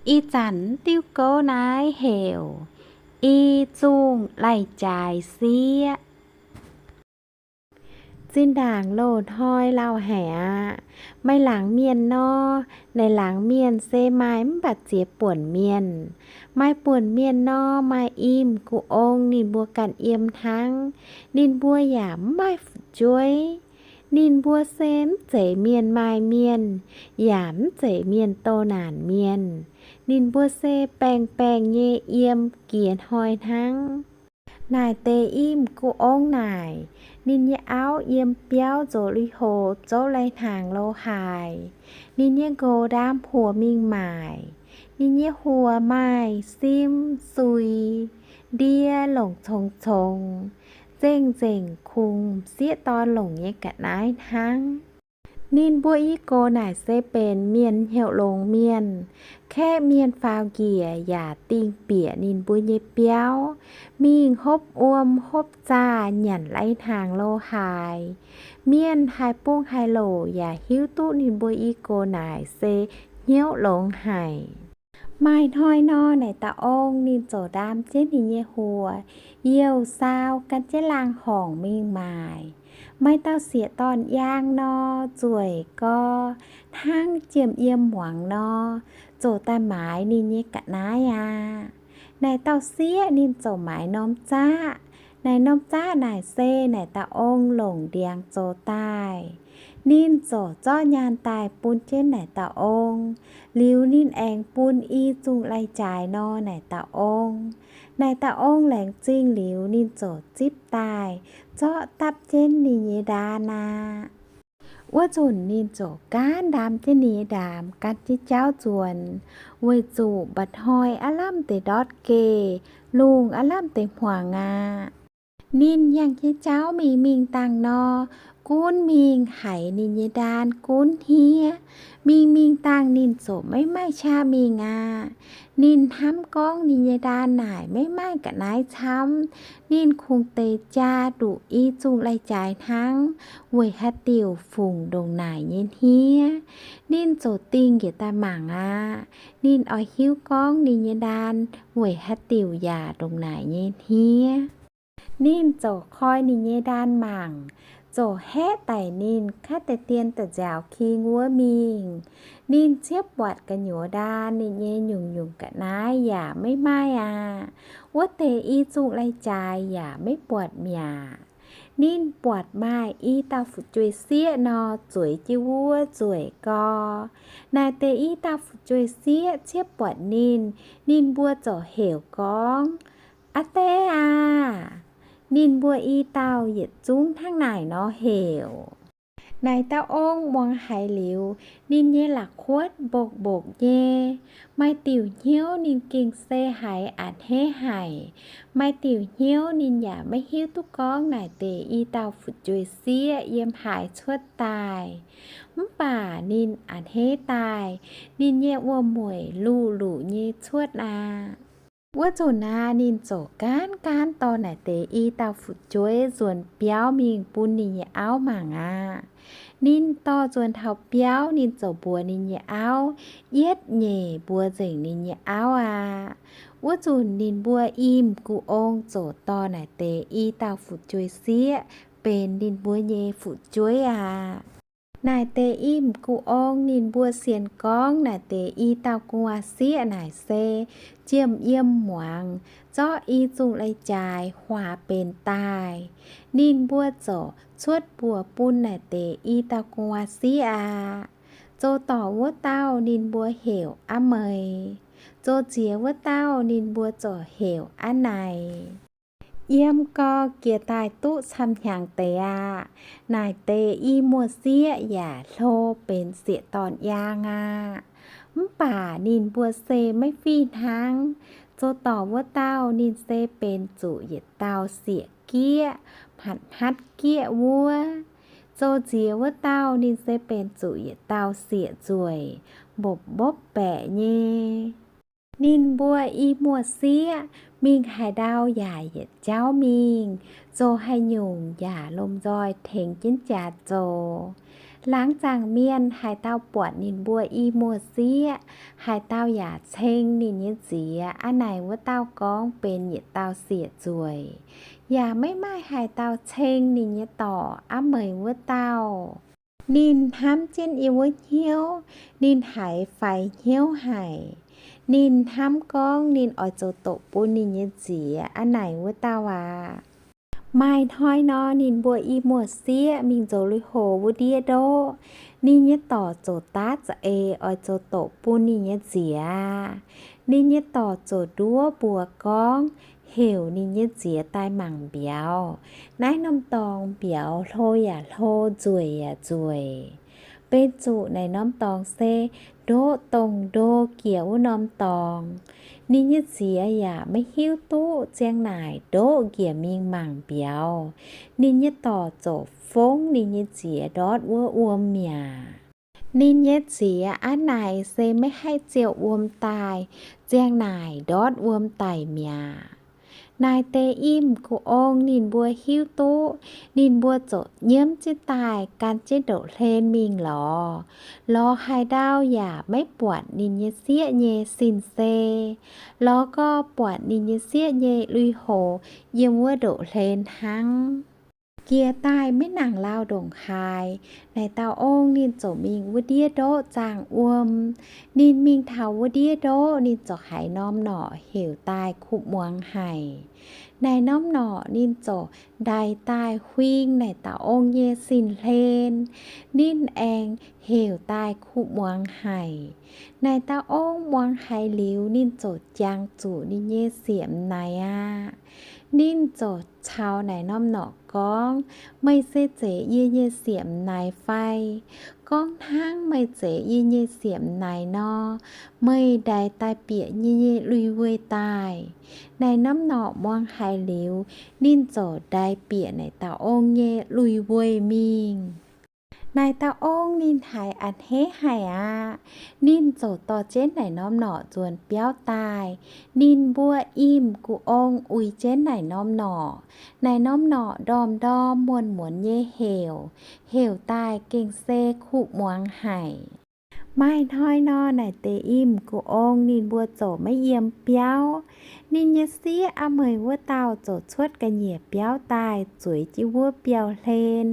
Ih zanc diuh gouv naaiv heuc I Zungh Lai-Jaaix Sieqv. Zinh ndaangc loz hnoi lauh haic aqv. Maaih laangz mienh nor, naaic laangz mienh se maaih mv baac ziex buonc mienh. Maaih buonc mienh nor, maaih i m'gu'ong ninh mbuo ganh yiem hnangv. Ninh mbuo yaac mv maaih fu'jueiv. Ninh mbuo se mv zeiz mienh maaih mienh, yaac mv zeiz mienh doh naanc mienh. Ninh mbuo se baengh baengh nyei yiem jiex hnoi hnangv. Naaic deix i m'gu'ong naaic, ninh nyei auv yiem biauv zoux lui houx zouv lai-hnaangx lo haaix. Ninh nyei nqox ndaam huoc mingh maaic. Ninh nyei huoc maaih sim, suix, ndie, longc congx-congx, nzengc-nzengc kungx m'sieqv dorn longc nyei ga'naaiv hnangv. Ninh mbuo i gox naaic se benx mienh hnyouv longx mienh. Kaeqv mienh faaux njiec yaac dingh bieqc ninh mbuo nyei biauv, mingh hopv wuom hopv zaah nyanc lai-hnaangx lo haaix. Mienh haaix bung haaix loc yaac hiuv duqv ninh mbuo i gox naaic se hnyouv longx haic. Maaih hnoi nor, naaic dauh ong ninh ziouc ndaam jienv ninh nyei huoc, youh saau gan jienv laangh horngc mingh maaic. Maaih dauh sieqv-dorn yaang nor, zueiz gorx, hnangv jiem yiem muangx nor, ziouc daaih maaiz ninh nyei ga'naaiv aqv. Naaic dauh sieqv ninh ziouc maaiz norm zaqv. Naaic norm zaqv naaic se naaic dauh ong longc ndiangx zoux daaih. Ninh ziouc zorqv nyaanh daaih bun jienv naaic dauh ong. Liuz ninh aengx bun i zungh lai-jaaix nor naaic dauh ong. Naaic dauh ong laengz zingh liuz, ninh ziouc zipv daaih, zorqv dapv jienv ninh nyei ndaan aqv. Wuov nzunc ninh ziouc gaanv ndaam jienv ninh nyei ndaamv gan jienv jauv nzuonx, weic zuqc mba'hnoi aav lamh deix ndortv geh, lungh aav lamh deix hmuangx aqv. Ninh yangh jienv jauv mingh, mingh dangh nor, gunv mingh haiz ninh nyei ndaan gunv hniev. Mingh mingh dangh ninh ziouc maiv maaih qaqv mingh aqv. Ninh hnamv gorngv ninh nyei ndaan naaic maiv maaih ga'naaiv camv. Ninh kungx deix jaa nduqc i zungh lai-jaaix hnangv, weic haaix diuc fungc ndongc naaic nyei hniev. Ninh ziouc dingh njiec daaih mangc aqv. Ninh oix hiuv gorngv ninh nyei ndaan weic haaix diuc yaac ndongc naaic nyei hniev. Ninh ziouc koi ninh nyei ndaan mangc, ziouc haeqv daic ninh kaav deix dien da'nziaaux king wuov mingh. Ninh ciev buatc gu'nyuoz ndaan ninh nyei nyungc-nyungc ga'naaiv yaac maiv maaih aqv. Wuov deix i zungh lai-jaaix yaac maiv buatc mi'aqv. Ninh buatc maaih i dauh fu'jueiv sieqv nor, zueiz jienv wuov nzueic gorx. Naaic deix i dauh fu'jueiv sieqv ciev buatc ninh, ninh mbuo ziouc heuc gorngv, Aa Die aah! Ninh mbuo i dauh yietc zungv hnangv naaic nor heuc. Naaic dauh ong muangx haiz liuz, ninh nyei la'kuotv mbokv-mbokv nyei. Maaih diuc hnyouv ninh gengh se haiz a'hneiv haic. Maaih diuc hnyouv ninh yaac maiv hiuv duqv gorngv naaic deix i dauh fu'jueiv sieqv yiem haaix cuotv daaih. Mv baac ninh a'hneiv daaih, ninh nyei wuom-mueic luv-luv nyei cuotv aqv. Wuov nzunc aqv, ninh ziouc gaanv gaanv dorh naaic deix i dauh fu'jueiv nzuonx biauv mingh bun ninh nyei auv mangc aqv. Ninh dorh nzuonx taux biauv, ninh ziouc mbuox ninh nyei auv, yietv nyeic mbuox nzengc ninh nyei auv aqv. Wuov nzunc ninh mbuo i m'gu'ong ziouc dorh naaic deix i dauh fu'jueiv sieqv benx ninh mbuo nyei fu'jueiv aqv. Naaic deix i m'gu'ong ninh mbuo sienx gorngv naaic deix i dauh gu'nguaaz-sieqv naaic se jiem yiem muangx, zorqv i zungh lai-jaaix huaax benx daaih. Ninh mbuo ziouc cuotv mbuox bun naaic deix i dauh gu'nguaaz-sieqv aqv. Zoux dorngc wuov dauh ninh mbuo heuc Aa Meix. Zoux ziex wuov dauh ninh mbuo ziouc heuc Aa Naix. Yiem gau jiex daaih duqv camv-hnyangx deix aqv. Naaic deix i muoz-sieqv yaac hlo benx sieqv-dorn yaang aqv. Mv baac ninh mbuo se maiv fih hnangv. Zoux dorngc wuov dauh ninh se benx zuqc yietc dauh sieqv-gieqv, hmatc hmatv gieqv wuov. Zoux ziex wuov dauh ninh se benx zuqc yietc dauh sieqv-nzueic, mbopv mbopv baeqc nyei. Ninh mbuo i muoz-sieqv mingh haaix ndau yaac yietc jauv mingh, zoux haaix nyungc yaac lomh nzoih tengx jienv jaax zoux. Laangz zaangc mienh haaix dauh buatc ninh mbuo i muoz-sieqv, haaix dauh yaac ceng ninh nyei nziex, aa, naaic wuov dauh gorngv benx yietc dauh sieqv nzueic. Yaac maiv maaih haaix dauh ceng ninh nyei dorc, aa, meih wuov dauh. Ninh hnamv jienv yie wuov hnyouv, ninh haiz faix hnyouv haic. Ninh hnamv gorngv ninh oix zoux doqc bun ninh nyei nziex, aa, naaic wuov dauh aqv. Maaih hnoi nor, ninh mbuo i muoz-sieqv mingh nzoux lui-houx wuov ndiev ndoqv. Ninh nyei dorc ziouc daav za'eix oix zoux doqc bun ninh nyei nziex. Ninh nyei dorc ziouc nduov mbuox gorngv heuc ninh nyei nziex daaih mangc mbiauz. Naaiv norm dorngx mbiauz hlo yaac hlo, nzueic yaac nzueic. Benx zuqc naaic norm dorngx se ndoqv dongh ndo jiex wuov norm dorngx. Ninh nyei nziex yaac maiv hiuv duqv ziang naaic ndoqv njiec mingh mangc mbiauz. Ninh nyei dorc ziouc fongv ninh nyei nziex ndortv wuov wuom mi'aqv. Ninh nyei nziex aav naaic se maiv haih ziouc wuom daaih, ziang naaic ndortv wuom daic mi'aqv. Naaic deix im gu ong ninh mbuo hiuv duqv, ninh mbuo ziouc nyiemv jienv daaih gan jienv ndoqv hlen mingh lorz. Lorz haaix ndau yaac maiv buatc ninh nyei sieqv nyei sin-sei. Lorz gorx buatc ninh nyei sieqv nyei lui-houx yiem wuov ndoqv hlen hnangv. Jiex daaih maiv nangc lauh ndongc haaix, naaic dauh ong ninh ziouc mingh wuov ndiev ndoqv zaangh wuom. Ninh mingh taux wuov ndiev ndoqv, ninh ziouc haiz norm norqc heuc daaih kuv muangx haic. Naaic norm norqc ninh ziouc ndaix daaih huing naaic dauh ong nyei sin-hlen. Ninh aengx heuc daaih kuv muangx haic. Naaic dauh ong muangx haiz liuz, ninh ziouc jangx zuqc ninh nyei sieqv m'naaic aqv. Ninh ziouc caux naaic norm norqc gorngv, Meih se zeiz yie nyei sieqv m'naaic fai? Gorngv hnangv meih zeiz yie nyei sieqv m'naaic nor, meih ndaix daaih bieqc yie nyei lui-weih daaih. Naaic norm norqc muangx haiz liuz, ninh ziouc ndaix bieqc naaic dauh ong nyei lui-weih mingh. Naaic dauh ong ninh haiz a'hneiv haic aqv. Ninh ziouc dorh jienv naaic norm norqc nzuonx biauv daaih. Ninh mbuo im gu ong uix jienv naaic norm norqc. Naaic norm norqc ndorm-ndorm muonz-muonz nyei heuc, heuc daaih gengh se kuv muangx haic. Maaih hnoi nor, naaic deix im gu ong ninh mbuo ziouc maiv yiem biauv. Ninh nyei sieqv aa meih wuov dauh ziouc cuotv ga'nyiec biauv daaih zueiz jienv wuov biauv-hlen.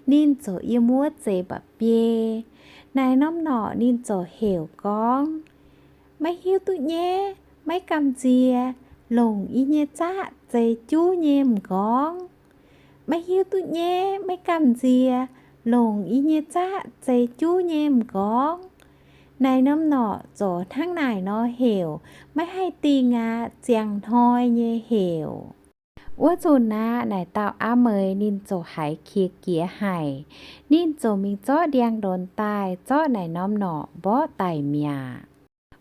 Ninh ziouc yiem wuov zeix mba'biei. Naaic norm norqc ninh ziouc heuc gorngv, Maiv hiuv duqv nyei, maiv gamh nziex, longc yie nyei zaqv zeix juv nyei m'nqorngv. Maiv hiuv duqv nyei, maiv gamh nziex, longc yie nyei zaqv zeix juv nyei m'nqorngv. Naaic norm norqc ziouc hnangv naaic nor heuc, maiv haih dingh aqv, ziangh hnoi nyei heuc. Wuov nzunc aqv, naaic dauh aa meih ninh ziouc haiz qiex jiez haic. Ninh ziouc mingh zorqv ndiangx-ndonx daaih zorqv naaic norm norqc mborqv daic mi'aqv.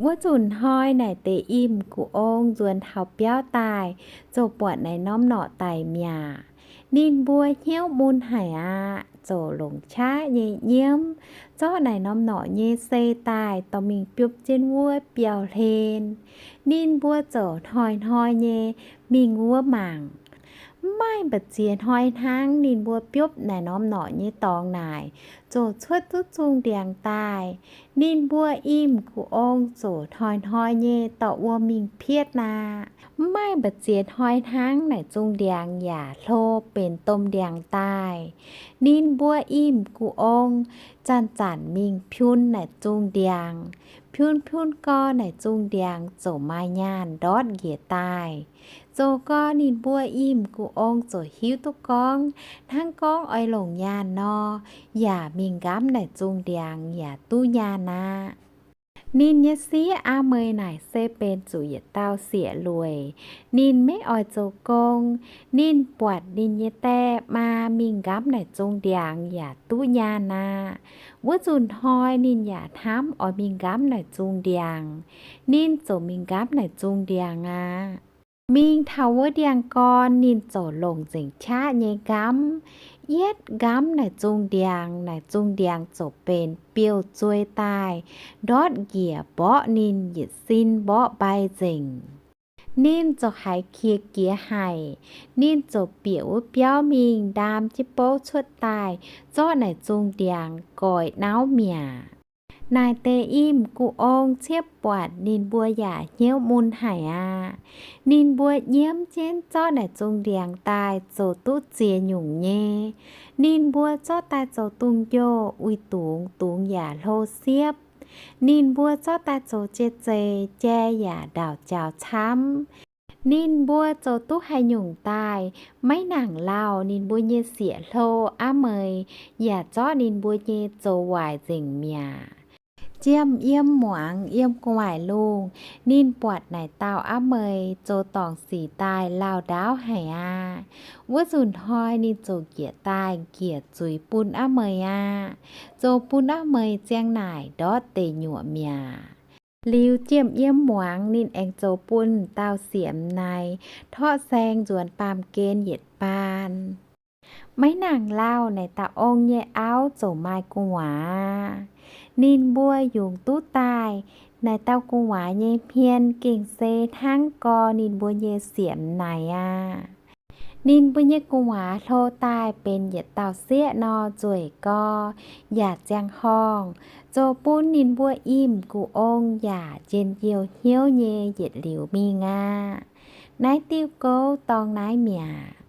Wuov nzunc hnoi naaic deix im gu ong nzuonx taux biauv daaih, ziouc buatc naaic norm norqc daic mi'aqv. Ninh mbuo hnyouv mun haic aqv, ziouc longc qaqv nyei nyiemv zorqv naaic norm norqc nyei sei daaih dorh mingh biopv jienv wuov biauv-hlen. Ninh mbuo ziouc hnoi-hnoi nyei mingh wuov mangc. Mv maaih mbu'ziex hnoi hnangv, ninh mbuo biopv naaic norm norqc nyei dorngx naaic ziouc cuotv duqv zungh ndiangx daaih. Ninh mbuo im gu ong ziouc hnoi-hnoi nyei dorh wuom mingh pietv aqv. Mv maaih mbu'ziex hnoi hnangv, naaic zungh ndiangx yaac hlo benx domh ndiangx daaih. Ninh mbuo im gu ong zanc-zanc mingh piun naaic zungh ndiangx. Piun-piun gorx naaic zungh ndiangx ziouc maaih nyaanh ndortv njiec daaih. Zoux gorx ninh mbuo im gu ong ziouc hiuv duqv gorngv hnangv gorngv oix longc nyaanh nor, yaac mingh nqamv naaic zungh ndiangx yaac duqv nyaanh aqv. Ninh nyei sieqv aa meih naaic se benx zuqc yietc dauh sieqv lueic. Ninh maiv oix zoux gong. Ninh buatc ninh nyei die maa mingh nqamv naaic zungh ndiangx yaac duqv nyaanh aqv. Wuov nzunc hnoi ninh yaac hnamv oix mingh nqamv naaic zungh ndiangx. Ninh ziouc mingh nqamv naaic zungh ndiangx aqv. Mingh taux wuov ndiangx-gorn, ninh ziouc longc nzengc qaqv nyei nqamv, yietv nqamv naaic zungh ndiangx. Naaic zungh ndiangx ziouc benx biouv-zuei daaih, ndortv njiec mborqv ninh yietc sin mborqv mbai nzengc. Ninh ziouc haiz qiex jiez haic. Ninh ziouc bieqc wuov biauv mingh ndaam jienv bouv cuotv daaih, zorqv naaic zungh ndiangx goix nauv mi'aqv. Naaic deix i m'gux ong ciev buatc ninh mbuo yaac hnyouv mun haic aqv. Ninh mbuo nyiemv jienv zorqv naaic zungh ndiangx daaih zoux duqv ziex nyungc nyei. Ninh mbuo zorqv daaih zoux dungz-njoh, uix dungz, dungz yaac hlo siepv. Ninh mbuo zorqv daaih zoux jai-zei, jai yaac ndaauc jaux camv. Ninh mbuo zoux duqv haaix nyungc daaih, maiv nangc lauh ninh mbuo nyei sieqv-hlo aav meih yaac zorqv ninh mbuo nyei zoux waaic nzengc mi'aqv. Jiem yiem muangx yiem gu'nguaaic lungh, ninh buatc naaic dauh aav meih zoux dorngc sic daaih lauh ndaauv haic aqv. Wuov nzunc hnoi ninh ziouc njiec daaih njiec zuiz bun aav meih aqv. Zoux bun aav meih ziang naaic ndortv deic nyuoqc mi'aqv. Liuz jiem yiem muangx ninh aengx zoux bun dauh siemx naaic torqv saeng nzuonx baamh gen yietc baan. Maiv nangc lauh naaic dauh ong nyei auv ziouc maaih gu'nguaaz. Ninh mbuo yungz duqv daaih naaic dauh gu'nguaaz nyei hmien gengh se hnangv gorx ninh mbuo nyei siemx naaic aqv. Ninh mbuo nyei gu'nguaaz hlo daaih benx yietc dauh sieqv nor nzueic gorx yaac ziangh horngh, zoux bun ninh mbuo i m'gux ong yaac njien-youh hnyouv nyei yietc liuz mingh aqv. Naaiv diuh gouv dorngx naaiv mi'aqv.